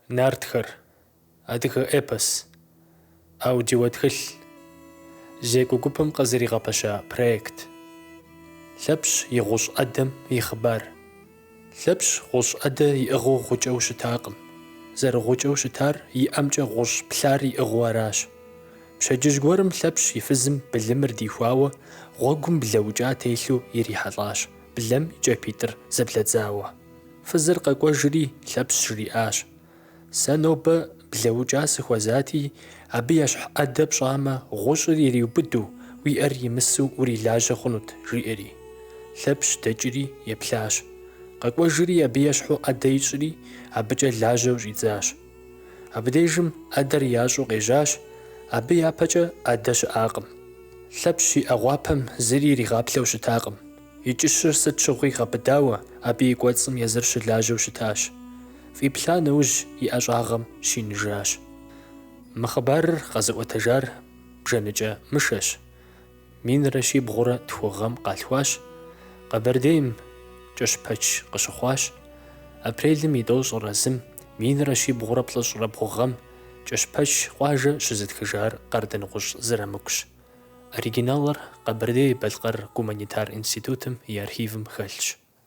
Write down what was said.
Нартхэр. Адыгэ эпос. Аудиотхылъ. Зекӏуэ гупым къызэригъэпэща проект. Лъэпщ и гъущӏ ӏэдэм и хъыбар. Лъэпщ гъущӏ ӏэдэ иӏыгъыу гъукӏэу щытакъым. Зэрыгъукӏэу щытар и ӏэмкӏэ гъущӏ плъар иӏыгъыу аращ. Пщэдджыжь гуэрым Лъэпщ и фызым былымыр дихуауэ гъуэгум блэ укӏа телъу ирихьэлӏащ, блэм и кӏапитӏыр зэблэдзауэ. Фызыр къэкӏуэжри Лъэпщ жриӏащ. Сэ нобэ блэ укӏа сыхуэзати, абы ещхь ӏэдэ пщӏамэ, гъущӏыр ириубыду, уи ӏэр имысу урилажьэ хъунут, жиӏэри. Лъэпщ дэкӏри еплъащ. Къэкӏуэжри абы ещхьу ӏэдэ ищӏри, абыкӏэ лажьэу щӏидзащ. Абдежым ӏэдэр ящӏу къежьащ, абы япэкӏэ ӏэдэ щыӏакъым. Лъэпщ и ӏэгъуапэм зыри иригъаплъэу щытакъым. И кӏыщыр сыт щыгъуи гъэбыдауэ, абы и кӏуэцӏым езыр щылажьэу щытащ. Фӏиплъа нэужь и ӏэщӏагъэм щиныжащ. Мы хъыбарыр къэзыӏуэтэжар Бжэныкӏэ Мышэщ. Минрэ щибгъурэ тху гъэм къалъхуащ, Къэбэрдейм Кӏыщпэч къыщыхъуащ. Апрелым и тӏощӏрэ зым минрэ щибгъурэ плӏыщӏрэ бгъу гъэм Кӏыщпэч къуажэ щызытхыжар Къардэнгъущӏ